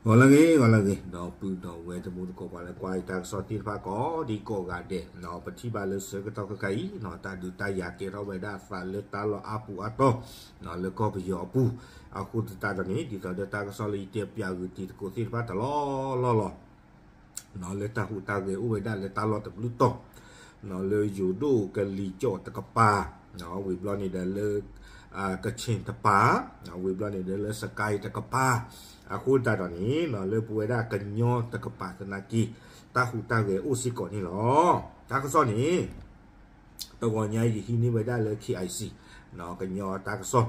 ဂီၤလၢအဂ့ၤ ဂီၤလၢအဂ့ၤ ဒီပုၢ်ဒီဝဲၢ်တံၤသကိး ပှၤလၢကွၢ်ယတၢ်ကစီၣ်သ့ၣ်တဖၣ်ကိးဒံကိးဂၤဒဲး, ပထံၣ်ဘၣ်လၢဆၢကတီၢ်ခဲခါအံၤ တၢ်ဒုးတၢ်ယၤကဲထီၣ်ဝဲဒၣ်အသးလၢတၢ်လီၢ်အါပူၤအါတီၢ် လၢကီၢ်ပယီၤအပူၤ, အဃိသတးဒီးန့ၣ် ဒ်သိးဒီးတၢ်ကစီၣ်လၢယတဲပၠးဂုာ်တံၤသကိးသ့ၣ်တဖၣ်တလီၢ်လီၢ်လီၤ လၢတၢ်ဟူးတၢ်ဂဲၤအိၣ်ဝဲဒၣ်လၢတၢ်လီၢ်တဘျုးတီၤ, လၢယိၤဒိၣ်ကလံၤကၠီၣ်တကပၤ, ဝံၤဘျီန့ၣ်ဒီးလၢ ကခ့ၣ်တပၤ, ဝံၤဘျီန့ၣ်ဒီးလၢစကဲတကပၤ, အဃိသတးဒီးန့ၣ် လၢပဝဲဒၣ်ကညီတကပၤသနာ်က့ တၢ်ဟူးတၢ်ဂဲၤအိၣ်စ့ၢ်ကီးန့ၣ်လီၤ. တၢ်ကစီၣ်န့ၣ် တဂီၤညါယဟံးန့ၢ်ဝဲဒၣ်လၢ K I C ကညီတၢ်ကစီၣ်,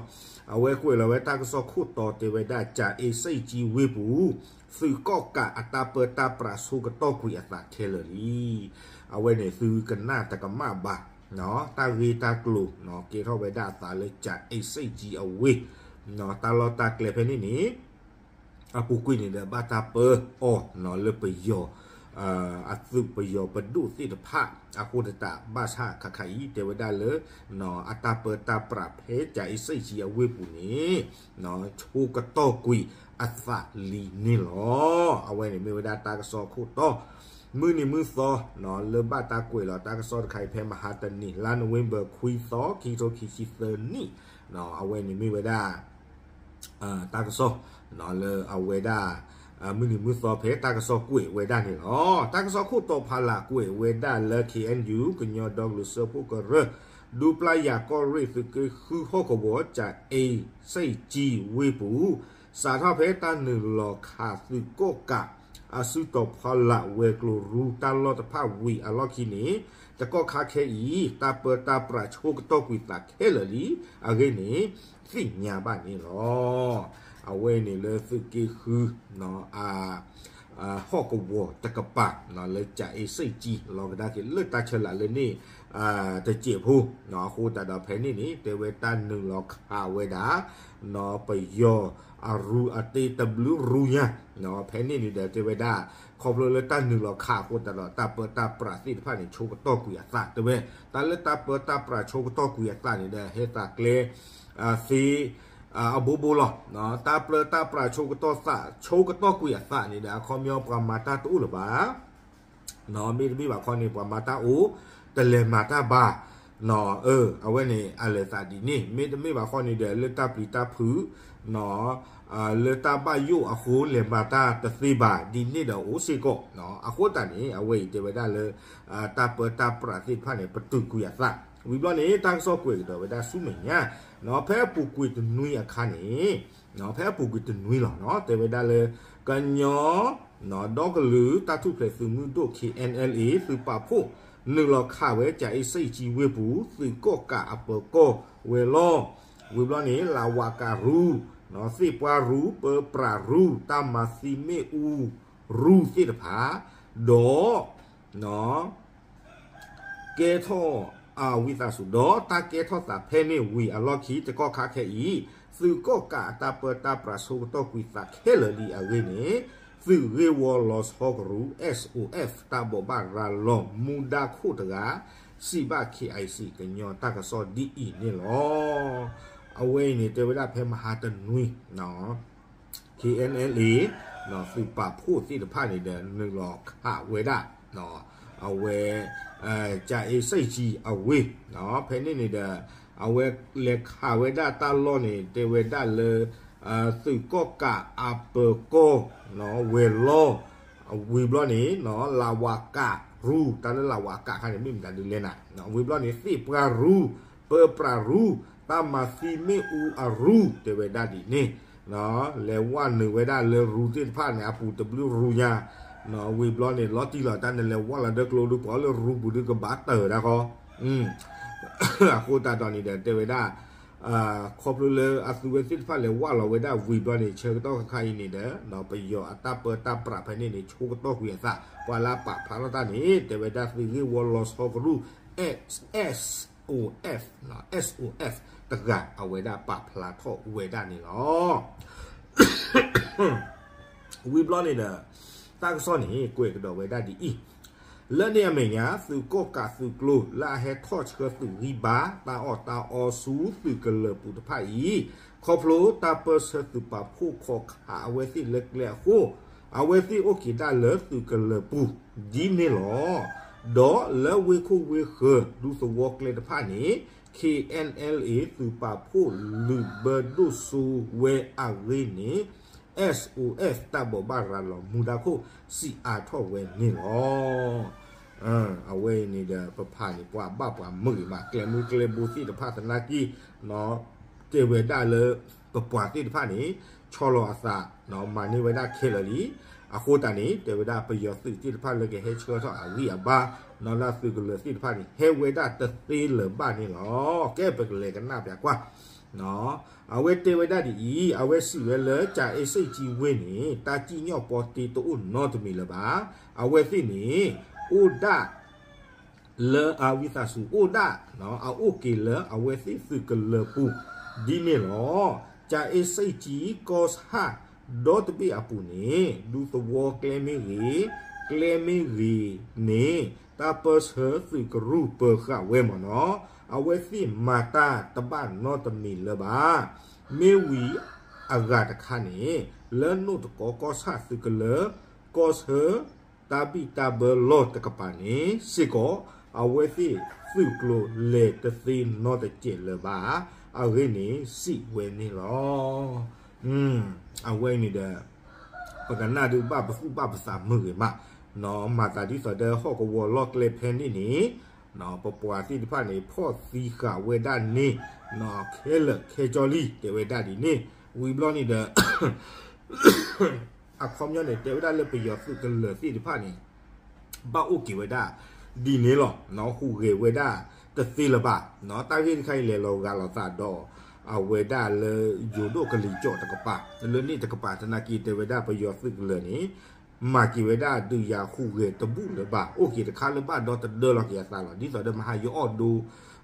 အဝဲကွဲးလီၤဝဲတၢ်ကစီၣ်ခိၣ်တီတဲဝဲဒၣ် ကၠၤအ့စ့ၣ်ကၠံဝ့ၢ်ပူၤ သုးကီၣ်ကးအတၢ်ပၢတၢ်ပြးဆိကတီၢ်ကွံာ်အသးခဲလၢာ်လံ. အဝဲန့ၣ်သုကနၣ်တကမၣ်ဘၣ်, တၢ်ဂ့ၢ်တၢ်ကျိၤ ကဲထီၣ်ဝဲဒၣ်အသးလၢကၠၤအ့စ့ၣ်ကၠံအဝ့ၢ်, တၢ်လီၢ်တၢ်ကျဲဖဲန့ၣ်န့ၣ် အပူၤကွံာ်န့ၣ်ဒီးဘၣ်တၢ်ပၢအီၤလၢပယီၤ အသုးပယီၤပဒိၣ်သ့ၣ်တဖၣ်, အဃိသတးဘၣ်ဆၣ်ခါခါအံၤ တဲဝဲဒၣ်လၢ အတၢ်ပၢတၢ်ပြးဖဲကၠၤအ့စ့ၣ်ကၠံအဝ့ၢ်ပူၤန့ၣ် ဆိကတီၢ်ကွံာ်အသးလံန့ၣ်လီၤ. အဝဲန့ၣ်မ့ၢ်ဝဲဒၣ်တၢ်ကစီၣ်ခိၣ်တီ မုၢ်နံၤမုၢ်သီ လၢဘၣ်တၢ်ကွဲးလီၤတၢ်ကစီၣ်တခါအံၤ ဖဲမဟါတနံၤ လါ November ခွံသီ ခံကထိခံဆံသၢနံၣ်, အဝဲန့ၣ်မ့ၢ်ဝဲဒၣ် တၢ်ကစီၣ် လၢအဝဲဒၣ် မုၢ်နံၤမုၢ်သီဖဲတၢ်ကစီၣ်ကွဲးဝဲဒၣ်န့ၣ်လီၤ. တၢ်ကစီၣ်ခိၣ်တီဖးလၢ်ကွဲးဝဲဒၣ်လၢ K N U ကညီဒီကလုာ်စၢဖှိၣ်ကရၢ ဒူပျၢ်ယၤကီၢ်ရ့ၣ်သုးက့ဃုဟီၣ်ကဝီၤ ကၠၤအ့စ့ၣ်ကၠံဝ့ၢ်ပူၤ စးထီၣ်ဖဲတၢ်နုာ်လီၤခးသုးကီၣ်ကး အစုတီၤဖီလာ်ဝဲၤကျိၤရူတၢ်လီၢ်တဖၣ်ဝံၤအလီၢ်ခံန့ၣ် တကီၢ်ခါခဲအံၤ တၢ်ပၢတၢ်ပြးဆိကတီၢ်ကွံာ်သးခဲလၢာ်လံအဂ့ၢ်န့ၣ် သ့ၣ်ညါဘၣ်န့ၣ်လီၤ. အဝဲန့ၣ်လၢသုးက့ဃု ဟီၣ်ကဝီၤတကပၤ လၢကၠၤအ့စ့ၣ်ကၠံ လီၤကဒါက့ၤလၢတၢ်ဆၢလာ်လၢန့ၣ် တစဲးဖိ အဃိသတးဒီးဖဲန့ၣ်န့ၣ် တဲဝဲတၢ်နုာ်လီၤခးဝဲဒၣ် ပယီၤအရူအတ့တဘျုးရူညါ ဖဲန့ၣ်န့ၣ်ဒီးတဲဝဲဒၣ် ခီဖျိလၢတၢ်နုာ်လီၤခးအဃိသတးဒီး တၢ်ပၢတၢ်ပြးသ့ၣ်တဖၣ်န့ၣ် ဆိကတီၢ်ကွံာ်အသးတဲဝဲ တၢ်လၢတၢ်ပၢတၢ်ပြးဆိကတီၢ်ကွံာ်အသးန့ၣ်ဒီး ဟဲသးကျဲ သ့ အဘိဘိလီၤ. တၢ်ပၢတၢ်ပြးဆိကတီၢ်သး ဆိကတီၢ်ကွံာ်အသးန့ၣ်ဒီး အခီပညီပှၤမၤတၢ်တအိၣ်လၢၤဘၣ် မ့တမ့ၢ်ဘၣ်ခီန့ၣ် ပှၤမၤတၢ်အိၣ် တလဲၤမၤတၢ်ဘၣ်, အဝဲန့ၣ်အလဲၤသးဒ်န့ၣ် မ့တမ့ၢ်ဘၣ်ခီန့ၣ်ဒီး လၢတၢ်ပျံၤတၢ်ဖုး လၢတၢ်ဘၣ်ယိၣ်အဃိ လဲၤမၤတၢ်တသ့ဘၣ် ဒ်န့ၣ်ဒီးအိၣ်စ့ၢ်ကီး, အဃိသတးန့ၣ် အဝဲအံၤတဲဝဲဒၣ်လၢ တၢ်ပၢတၢ်ပြးသ့ၣ်တဖၣ်န့ၣ် ပတုာ်ကွံာ်အသး, ဝံၤဘျီန့ၣ် တၢ်ကစီၣ်ကွဲးကဒီးဝဲဒၣ်ဆူမဲာ်ညါ, ဖဲအပူၤကွံာ်တနွံအခါန့ၣ် ဖဲအပူၤကွံာ်တနွံလီၤ တဲဝဲဒၣ်လၢ ကညီ ဒီကလုာ်တၢ်ထူၣ်ဖျဲးသုးမုၢ်ဒိၣ် K N L A သုးပာ်ဖှိၣ် နုာ်လီၤခးဝဲကၠၤအ့စ့ၣ်ကၠံဝ့ၢ်ပူၤ သုးကီၣ်ကးအပၢၤကီၢ်ဝဲၤလီၢ်, ဝံၤဘျီန့ၣ် လးဝးကးရူ, သ့ၣ်ပှၢ်ရူ, ပၢပြးရူ, တၢ်မၤသံမ့ၣ်အူရူသ့ၣ်တဖၣ်, ဒီး ကဲထီၣ် ဝံသးစူၤ ဒီးတၢ်ကဲထီၣ်သးဖဲန့ၣ်ဝံၤအလီၢ်ခံ တကီၢ်ခါခဲအံၤ သုးကီၣ်ကးအတၢ်ပၢတၢ်ပြးဆိကတီၢ်ကွံာ်သးခဲလၢာ်လံအဂ့ၢ်န့ၣ် သုးဂ့ၢ်ဝီလီၤဆီကရူ S O F တၢ်ဘိးဘၣ်ရၤလီၤမူဒါခိၣ်တဂၤ စံးဘၣ် K I C ကညီတၢ်ကစီၣ်ဒ်အံၤန့ၣ်လီၤ. အဝဲအံၤန့ၣ် တဲဝဲဒၣ်ဖဲမဟါတနွံ K N L A သုးပာ်ဖှိၣ်သ့ၣ်တဖၣ်န့ၣ်ဒီး နုာ်လီၤခးဝဲဒၣ် အဝဲ ကၠၤအ့စ့ၣ်ကၠံအဝ့ၢ် ဖဲန့ၣ်န့ၣ်ဒီး အဝဲလဲၤခးဝဲဒၣ်တၢ်လီၢ်န့ၣ် တဲဝဲဒၣ်လၢ သုးကီၣ်ကးအပၢၤကီၢ် ဝဲၤလီၢ် ဝံၤဘျီန့ၣ် လးဝးကးရူ တၢ်လၢလးဝးကးခါန့ၣ် မ့ၢ်မတၤဒုးလဲၣ်နၤ ဝံၤဘျီန့ၣ် သ့ၣ်ပှၢ်ရူ ပၢပြးရူ တၢ်မၤသံမ့ၣ်အူအရူ တဲဝဲဒၣ်ဒ်န့ၣ် လဲၤဝဲနုာ်ဝဲဒၣ်လၢရူသ့ၣ်တဖၣ်န့ၣ် အပူၤတဘျုးရူညါ ဝံၤဘျီန့ၣ် လီၤတံၢ်လီၤတၢ်န့ၣ် လဲၤဝဲလီၤဒီးကျိဒုးပှၤလၢရူပူၤဒုးကဘၣ်တၢၢ်ဒၣ်ဃီ အဃိသတးဒီးန့ၣ်ဒီး တဲဝဲဒၣ် ခီဖျိလၢအသုဝဲသ့ၣ်တဖၣ်လဲၤဝဲလီၤဝဲဒၣ်ဝံၤဘျီန့ၣ် ဆၢကတီၢ်ခါခါအံၤန့ၣ်ဒီး ပယီၤအတၢ်ပၢတၢ်ပြးဖဲန့ၣ်န့ၣ် ဆိကတီၢ်ကွံာ်အသး ပှၤလၢအပာ်ဖျါထီၣ်တၢ်န့ၣ် တဲဝဲဒၣ်သုးဂ့ၢ်ဝီလီၤဆီကရူၢ် S O F, S O F တဂၤ အဝဲဒၣ်ပာ်ဖျါထီၣ်ဝဲဒၣ်န့ၣ်လီၤ. ဝံၤဘျီန့ၣ်ဒီး တၢ်ကစီၣ်န့ၣ် ကွဲးကဒီးဝဲဒၣ်ဒ်အံၤ, လၢန့ၣ်အမဲာ်ညါ သုးကီၣ်ကးသုးကျိၤ လၢအဟဲထီၣ်ဆှၢသုးဂံၢ်ဘါ တၢ်အီၣ်တၢ်အီဆူသုးကလၢၤပူၤတဖၣ်အံၤ ခီဖျိတၢ်ပၢၢ်ဆၢသုးပာ်ဖှိၣ်ခီးခးအဝဲသ့ၣ်လၢကျဲအဃိ အဝဲသ့ၣ်အိၣ်က့ၤဒၣ်လၢသုးကလၢၤပူၤဒ်န့ၣ်လီၤ. ဒီးလၢဝ့ၢ်ခိၣ်ဝ့ၢ်ဃၢၤ ဒူသဝီကျဲတဖၣ်န့ၣ် K N L A သုးပာ်ဖှိၣ်လုၢ်ဘၢဒိၣ်စိဝဲအဂ့ၢ်န့ၣ် S O F တၢ်ဘိးဘၣ်ရၤလီၤမူဒါခိၣ် စံးအါထီၣ်ဝဲန့ၣ်လီၤ. အဝဲအံၤန့ၣ်ဒီး ပဖးန့ၣ် ပှၤဘၣ်ပှၤမုာ်ဂ့ၤမး ကျဲမုၢ်ကျဲဘိသ့ၣ်တဖၣ်သနာ်က့ တဲဝဲဒၣ်လၢ ပပှၤသ့ၣ်တဖၣ်န့ၣ် ဆီလီၤအသး မၤန့ၢ်ဝဲဒၣ်ခဲလၢာ်လံ. အဃိသတးန့ၣ် တဲဝဲဒၣ်ပယီၤသုးသ့ၣ်တဖၣ်လၢကဟဲဆှၢထီၣ်အဂံၢ်အဘါ လၢသုးကလၢၤသ့ၣ်တဖၣ်န့ၣ် ဟဲဝဲဒၣ်တသ့လၢၤဘၣ်န့ၣ်လီၤ. ကဲ ပကလဲၤကနၣ်ပၠးကွၢ် အဝဲတဲဝဲဒၣ်ဒ်အံၤ, အဝဲစံးဝဲလၢ ကၠၤအ့စ့ၣ်ကၠံဝ့ၢ်န့ၣ် တၢ်စံၣ်ညီၣ်ပီတ့တအိၣ်နီတမံၤလၢၤဘၣ်. အဝဲသ့ၣ်န့ၣ် အိၣ်ဒၣ် လၢအဝံသးစူၤအိၣ်ဒၣ် အအိၣ်က့ၤလၢအဝဲသ့ၣ်သုးကလၢၤပူၤ ဒ်န့ၣ်လီၤ. ကၠၤအ့စ့ၣ်ကၠံ ကီၢ်ဆၣ် ဒီတဘ့ၣ်အပူၤန့ၣ် ဒူသဝီကျဲမ့ၢ်ဂ့ၤ, ကျဲမ့ၢ်ဂ့ၤန့ၣ် တၢ်ပၢဆှၢသုးကရူၢ်ပၢၤဃာ်ဝဲမ့ၢ်နီၤ, အဝဲသ့ၣ်မၤတၢ်တဘၣ်နီတမံၤလၢၤဘၣ်. မ့ၢ်ဝံၤအဂၤတခါန့ၣ် လၢနိၣ်တကီကီၢ်ဆၣ်သုးကလၢၤ ကီၢ်ဆၢ တၢ်ဘံၣ်တၢ်ဘၢလီၢ်တကပၤန့ၣ်စ့ၢ်ကီး အဝဲသ့ၣ်သုးကျိၤလဲၤတသ့နီတစဲးလၢၤဘၣ်. အဂ့ၢ်န့ၣ်စံးဝဲန့ၣ်လီၤ. အဝဲအံၤန့ၣ်ဒီး ပကနၣ်ဒုးဘၣ်ပသူၣ်ဘၣ်ပသးမုာ်ဂ့ၤမး, မၤသးဒ်သိးဒီးဟီၣ်ကဝီၤလီၢ်ကျဲဖဲန့ၣ်န့ၣ် ပပှၤသ့ၣ်တဖၣ်န့ၣ် ဖီၣ်သံဃာ်ဝဲဒၣ်န့ၣ် ခဲလၢာ်ခဲဆ့လံ တဲဝဲဒၣ်ဒ်န့ၣ်, ဝံၤဘျီန့ၣ်ဒီး အခီပညီန့ၣ် တဲဝဲဒၣ်လၢပယီၤသုးကလၢၤသ့ၣ်တဖၣ်န့ၣ် ဘၣ်အိၣ်က့ၤဝဲဒၣ်ဒ်န့ၣ်လီၤ. ဟူးဂဲၤဝဲဒၣ်တသ့လၢၤဘၣ်. တၢ်ဂ့ၢ်တခါအံၤလဲၤလီၤဂာ်လိာ်သးဒီး အဝဲဒၣ်လၢယိၤဒိၣ်ကလံၤစိးတကပၤ လၢန့ၣ်တကပၤသနာ်က့ တဲဝဲဒၣ်ပယီၤသုးကလၢၤန့ၣ် မၤက့ၤဝဲဒၣ်ဒုးယၤဟူးဂဲၤတဘူၣ်လၢၤဘၣ်. အိၣ်က့ၤတခါလၢဘၣ်ဒီသဒၢလီၤက့ၤအသးလီၤ. ဒ်သိးဒီးမဟါယအီၣ်ဒိ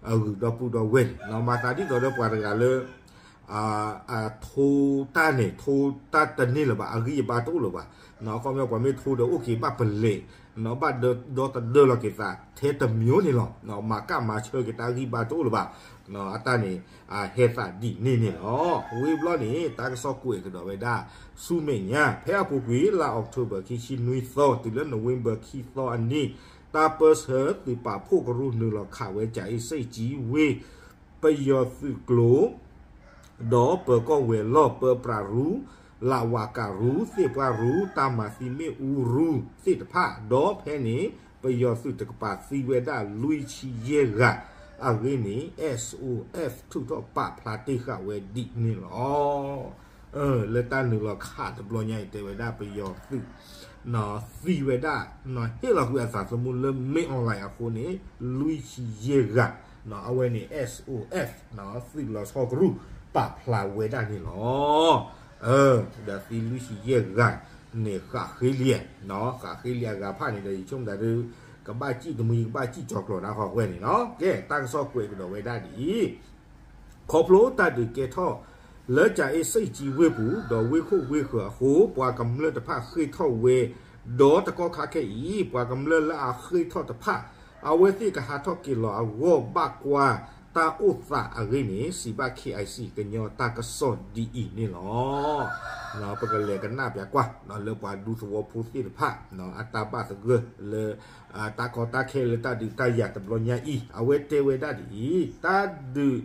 အဂုၤဒီပုၢ်ဒီဝဲၢ်န့ၣ် မၤသးဒ်သိးဒီးပှၤတဂၤလၢ အထိတၢ်န့ၣ် ထိတၢ်တန့ၢ်လၢၤဘၣ်, အဂံၢ်အဘါတအိၣ်လၢၤဘၣ်. အခီပညီပှၤမ့ၢ်ထိဒီးအိၣ်က့ၤဘၣ်ပလဲၤ ဘၣ်ဒီသဒၢလီၤက့ၤသးထဲတမံၤန့ၣ်လီၤ. မၤကၣ်မၤဆၢက့ၤတၢ်ဂံၢ်ဘါတအိၣ်လၢၤဘၣ်. အတၢ်န့ၣ် ဟဲသးဒ်န့ၣ်န့ၣ်လီၤ. ဝံၤဘျီန့ၣ် တၢ်ကစီၣ်ကွဲးကဒီးဝဲဒၣ် ဆူမဲာ်ညါ ဖဲအပူၤကွံာ် လါအီးကထိဘၢၣ် ခံဆံနွံသီ တုၤလၢနိၣ်ဝ့ဘၢၣ် ခံသီအနံၤ တၢ်ပၢဆှၢသုးပာ်ဖှိၣ်ကရူၢ်နုာ်လီၤခးဝဲ ကၠၤအ့စ့ၣ်ကၠံဝ့ၢ် ပယီၤသုးကျိၤ ဒီးပၢၤကီၢ်ဝဲၤလီၢ် ပၢပြးရူ လးဝးကးရူ သ့ၣ်ပှၢ်ရူ တၢ်မၤသံမ့ၣ်အူရူသ့ၣ်တဖၣ် ဒီးဖဲန့ၣ် ပယီၤသုးတကပၤသံဝဲဒၣ်လွံၢ်ဆံယဲၢ်ဂၤ အဂ့ၢ်န့ၣ် S O F ထုးထီၣ်ပာ်ဖျါတ့ၢ်ဃာ်ဝဲဒ်န့ၣ်လီၤ. လၢတၢ်နုာ်လီၤခးတဘျီညါအံၤ တဲဝဲဒၣ်ပယီၤသုး သံဝဲဒၣ် ဟ့ၣ်လီၤကွံာ်အသးသမူလၢမ့ၢ် online အဃိန့ၣ် လွံၢ်ဆံယဲၢ်ဂၤ အဝဲန့ၣ် S O F သုးလီၤဆီကရူၢ် ပာ်ဖျါဝဲဒၣ်န့ၣ်လီၤ. ဒီးသံလွံၢ်ဆံယဲၢ်ဂၤန့ၣ် ဃးဃ့လံ, ဃးဃ့လံအဂၤဖၣ်န့ၣ်ဒီး ယဆိကမိၣ်သးဒုး ကဘၣ်စံၣ်တမှံ ကဘၣ်စံၣ်ကၠီၤကျီၤနၢ်ဟီၣ်ဝဲန့ၣ်လီၤ. ကဲ တၢ်ကစီၣ်ကွဲးကဒီးဝဲဒၣ်ဒ်အံၤ ခီဖျိတၢ်ဒုးကဲထီၣ် လၢကၠၤအ့စ့ၣ်ကၠံဝ့ၢ်ပူၤ ဒီးဝ့ၢ်ခိၣ်ဝ့ၢ်ဃၢၤအဃိ ပှၤကမျၢၢ်တဖၣ်ဃ့ၢ်ထီၣ်ဝဲ ဒီးတကီၢ်ခါခဲအံၤ ပှၤကမျၢၢ်လၢအဃ့ၢ်ထီၣ်တဖၣ် အဝဲသ့ၣ်ကဟးထီၣ်က့ၤလီၤအဂီၢ် ဘၣ်ကွၢ်တၢ်အိၣ်သးအဂ့ၢ်န့ၣ် စံးဘၣ် K I C ကညီတၢ်ကစီၣ်ဒ်အံၤန့ၣ်လီၤ. ပကလဲၤကနၣ်ပၠးကွၢ် လၢပှၤဒူသဝီဖိသ့ၣ်တဖၣ် အတၢ်ဘၣ်သဂၢၢ်လၢ တၢ်ကီတၢ်ခဲလၢတၢ်ဒုးတၢ်ယၤတဘျီညါအံၤ အဝဲတဲဝဲဒၣ်ဒ်အံၤ, တၢ်ဒုး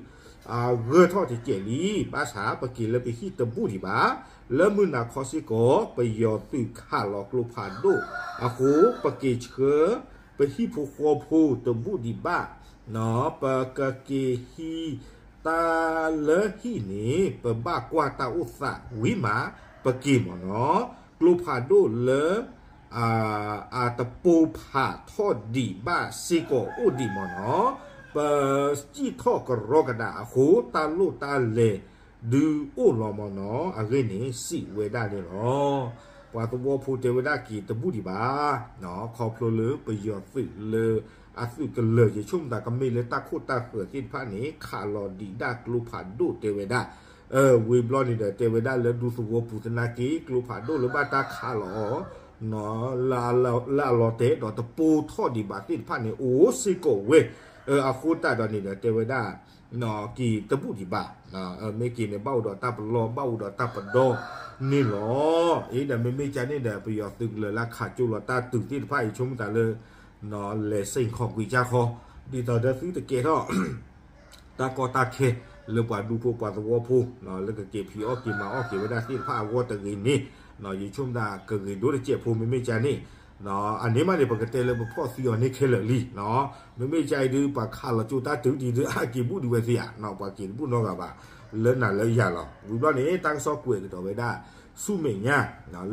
ဂၢၢ်ထီၣ်တစဲးလံ, ဘၣ်ဆၣ်ပက့ၤလၢပဟံၣ်တဘူၣ်ဒံးဘၣ်. လၢမုၢ်နၤခီစ့ၢ်ကီး ပယီၤသုးခးလီၤကျိဖးဒိၣ်အဃိ ပက့ၤဆှၢ ပဟံၣ်ဖိဃီဖိတဘူၣ်ဒံးဘၣ်. ပကက့ၤဟံးတၢ်လၢဟံၣ်န့ၣ် ပဘၣ်ကွၢ်တၢ်အိၣ်သးဝံၤမး ပက့ၤမ့ၢ်နီၤ. ကျိဖးဒိၣ်လၢ အတပိၢ်ဖးထီၣ်ဒံးဘၣ်စ့ၢ်ကီးအိၣ်ဒံးမ့ၢ်နီၤ, ပစံၣ်ထီၣ်ကရီကဒးအဃိ တၢ်လိၣ်တၢ်လဲၤဒုးအိၣ်လီၤမ့ၢ်နီၤ အဂ့ၢ်န့ၣ် စံးဝဲဒၣ်န့ၣ်လီၤ. ပှၤသဝီဖိတဲဝဲဒၣ်က့ၤတဘူၣ်ဒံးဘၣ်, ခီဖျိလၢပယီၤသုးလၢအသုးကလၢၤ ယဆိကမိၣ်သးကမ့ၢ်လၢတၢ်ခိၣ်တၢ်ဃၢၤသ့ၣ်တဖၣ်န့ၣ် ခးလီၤဒံးဒၣ်ကျိဖးဒိၣ်တဲဝဲဒၣ် ဝံၤဘျီန့ၣ်ဒီး တဲဝဲဒၣ်လၢဒူသဝီပူၤသနာ်က့ ကျိဖးဒိၣ်လၢဘၣ်တၢ်ခးလီၤအီၤ လၢအလီၤတဲာ်ဒီးတပိၢ်ထီၣ်ဒံးဘၣ်သ့ၣ်တဖၣ်န့ၣ် အိၣ်စ့ၢ်ကီးဝဲ အဃိသတးဒီးန့ၣ်ဒီး တဲဝဲဒၣ် က့ၤတဘူၣ်ဒံးဘၣ်, မ့ၢ်က့ၤန့ၣ် ဘၣ်အိၣ်ဒီးတၢ်ပလီၢ် ဘၣ်အိၣ်ဒီးတၢ်ပဒီန့ၣ်လီၤ. အ့ဒီးမ့မ့ၢ်ကန့ၣ်ဒီး ပယီၤသုးကလၢၤလၢခးကၠိလီၤတၢ်တုၤသ့ၣ်တဖၣ်အံၤ ဆိကမိၣ်သးလၢ လဲၤစ့ၣ်ခီၣ်ကွံာ်ကၢ်ခီ ဒ်သိးဒီးသုတကဲထီၣ် တၢ်ကီတၢ်ခဲ လၢပှၤဒူဖိပှၤသဝီဖိ လၢကက့ၤဖံးအီၣ်က့ၤမၤအီၣ်က့ၤဝဲဒၣ်သ့ၣ်တဖၣ်အဂီၢ်တဂ့ၤန့ၣ်, ယဆိကမိၣ်သးကဂ့ၤဒိၣ်တစဲးဖိ မ့မ့ၢ်ကန့ၣ်, အန့ၣ်မးန့ၣ် ပကတဲလၢပဖီၣ်သံအီၤန့ၣ်ခဲလၢာ်လံ. မ့မ့ၢ်ကအံၤဒုး ပှၤခးလီၤကၠိတၢ်တုၤဒံးဒုး အက့ၤဘူၣ်ဒံးဝဲသ့ဧါ, ပှၤက့ၤတဘူၣ်နီတဂၤဘၣ် လၢနၤလၢယၤလီၤ. ဝံၤဘျီန့ၣ် တၢ်ကစီၣ်ကွဲးကဒီးဝဲဒၣ် ဆူမဲာ်ညါ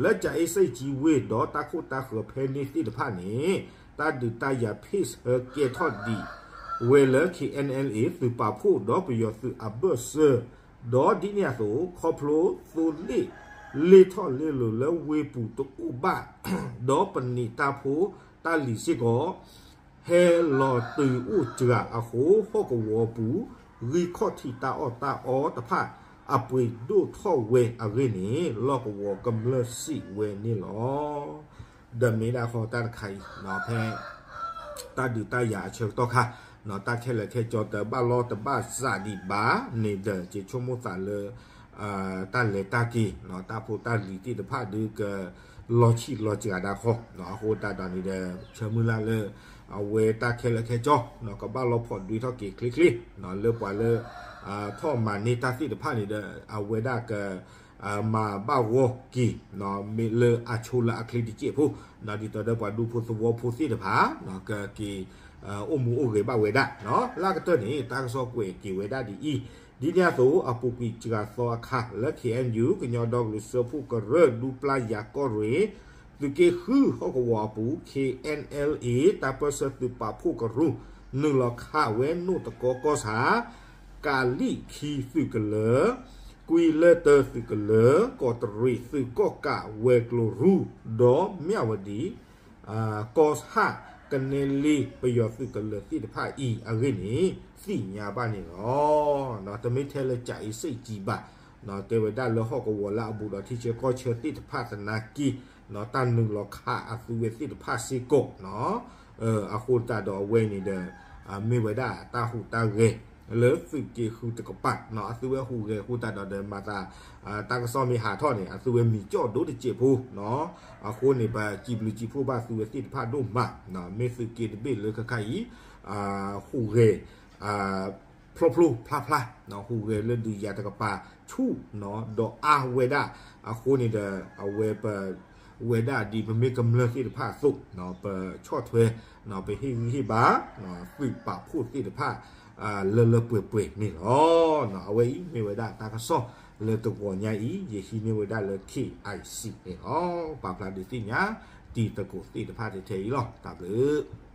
လၢကၠၤအ့စ့ၣ်ကၠံဝ့ၢ် ဒီးတၢ်ခိၣ်တၢ်ဃၢၤဖဲန့ၣ်သ့ၣ်တဖၣ်န့ၣ် တၢ်ဒုးတၢ်ယၤဖ့ၣ်ဆၢကဲထီၣ်ဒံးဝဲလၢ K N L A သုးပာ်ဖှိၣ်ဒီးပယီၤသုးအဘၢၣ်စၢၤ, ဒီးဒ်န့ၣ်အသိး ခီဖျိသိလ့ၣ်လ့ၢ်ထီၣ်လ့ၢ်လီၤလၢဝ့ၢ်ပူၤတအိၣ်ဘၣ်, ဒီးပနံာ်တၢ်ဖိတၢ်လံၤစ့ၢ်ကီး ဟဲလီၤတုၤအိၣ်စှၤအဃိ ဟီၣ်ကဝီၤပူၤ ဂံၢ်ခီၣ်ထံးတၢ်အီၣ်တၢ်အီတဖၣ် အပှ့ၤဒိၣ်ထီၣ်ဝဲအဂ့ၢ်န့ၣ် လီၢ်ကဝီၤကမျၢၢ်စံးဝဲန့ၣ်လီၤ. ဒီးမ့ၢ်ဒၣ်ဃီတၢ်တခါအံၤ ဖဲ တၢ်ဒုးတၢ်ယၤအဆၢကတီၢ်ခါ တၢ်ခဲလၢာ်ခဲဆ့တဘၣ်လီၢ်တဘၣ်စးဒံးဘၣ်န့ၣ်ဒီး ယဆိကမိၣ်သးလၢ တၢ်လဲၤတၢ်က့ၤ တၢ်ဖိတၢ်လံၤသ့ၣ်တဖၣ်ဒုးက လီၤဆံးလီၤစှၤဒၣ်ဃီ, အဃိသတးဒီးန့ၣ်ဒီး ဆၢမုၢ်လၢ်လၢ အဝဲတၢ်ခဲလၢာ်ခဲဆ့ ကဘၣ်လီၤဖီၣ်ဒွဲထီၣ်က့ၤချ့ချ့ လၢပှၤလၢ ထီၣ်မၤန့ၢ်တၢ်သ့ၣ်တဖၣ်န့ၣ်ဒီး အဝဲဒၣ်က မၤဘၣ်ဂီၢ်က့ၤ မ့ၢ်လၢအဆိလၢအချ့တစဲးဖိ ဒ်သိးဒီးပှၤဒူဖိသဝီဖိသ့ၣ်တဖၣ် ကက့ၤ အိၣ်မူအိၣ်ဂဲၤဘၣ်ဝဲဒၣ် လၢအကတၢၢ်န့ၣ် တၢ်ကစီၣ်ကွဲးက့ၤဝဲဒၣ်ဒ်အံၤ, ဒ်န့ၣ်အသိး အပူၤကွံာ်စှၤသီအခါ လၢ K N U ကညီဒီကလုာ်စၢဖှိၣ်ကရၢ ဒူပျၢ်ယၤကီၢ်ရ့ၣ် သုးက့ဃုဟီၣ်ကဝီၤအပူၤ K N L A တၢ်ပၢၢ်ဆၢသုးပာ်ဖှိၣ်ကရူၢ် နုာ်လီၤခးဝဲနိၣ်တကီကီၢ်ဆၣ် ကးလံၣ်ခံသုးကလၢၤ, ကွံလၢၢ်တၢသုးကလၢၤ, ကီးတရံးသုးကီၣ်ကးဝဲၤကျိၤရူၢ်, ဒီးမၠၣ်ဝတံၤ ကီၢ်ဆၣ် ကနဲလ့ပယီၤသုးကလၢၤသ့ၣ်တဖၣ်အံၤအဂ့ၢ်န့ၣ် သ့ၣ်ညါဘၣ်န့ၣ်လီၤ. တမ့ၢ်ထဲလၢကၠၤအ့စ့ၣ်ကၠံဘၣ်, တဲဝဲဒၣ်လၢဟီၣ်ကဝီၤလၢအဘူးဒီးထံဆၢကီၢ်ဆၢသ့ၣ်တဖၣ်သနာ်က့ တၢ်နုာ်လီၤခးအသုဝဲသ့ၣ်တဖၣ်စ့ၢ်ကီး အဃိသတးဒီးအဝဲန့ၣ်ဒီး မ့ၢ်ဝဲဒၣ်တၢ်ဟူးတၢ်ဂဲၤ လၢသုးက့ဃုတကပၤ အသုဝဲဟူးဂဲၤအဃိသတးဒီးဒီးမၤသး တၢ်ကစီၣ်မ့ၢ်ဟးထီၣ်န့ၣ် အသုဝဲမံၤကၠီၣ်ဒိၣ်တစဲးဖိ အဃိန့ၣ် ပစံးဘျုးစံးဖှိၣ်ဘၣ်သုဝဲသ့ၣ်တဖၣ်ဒိၣ်မး မ့ၢ်သုးက့တဘ့ၣ်လၢခဲခါအံၤ ဟူးဂဲၤ ဖျိဖျိဖျါဖျါ ဟူးဂဲၤလၢဒုးယၤတကပၤဆူၣ် ဒီးအါဝဲဒၣ် အဃိန့ၣ်ဒီး အဝဲပ ဝဲဒၣ်ဒ်ပမ့ၢ်ကမျၢၢ်သ့ၣ်တဖၣ်အသိး ပဆီၣ်ထွဲ ပဟ့ၣ်ဂံၢ်ဟ့ၣ်ဘါ သုးပာ်ဖှိၣ်သ့ၣ်တဖၣ် လၢလၢပှဲၤပှဲၤန့ၣ်လီၤ. အဝဲအံၤမ့ၢ်ဝဲဒၣ်တၢ်ကစီၣ်လၢတဂီၤညါအံၤ ယဟံးန့ၢ်ဝဲဒၣ်လၢ K I C န့ၣ်လီၤ. ပာ်ဖျါဒုးသ့ၣ်ညါ တံၤသကိးသ့ၣ်တဖၣ်ထဲထဲအံၤလီၤ. တၢ်ဘျုး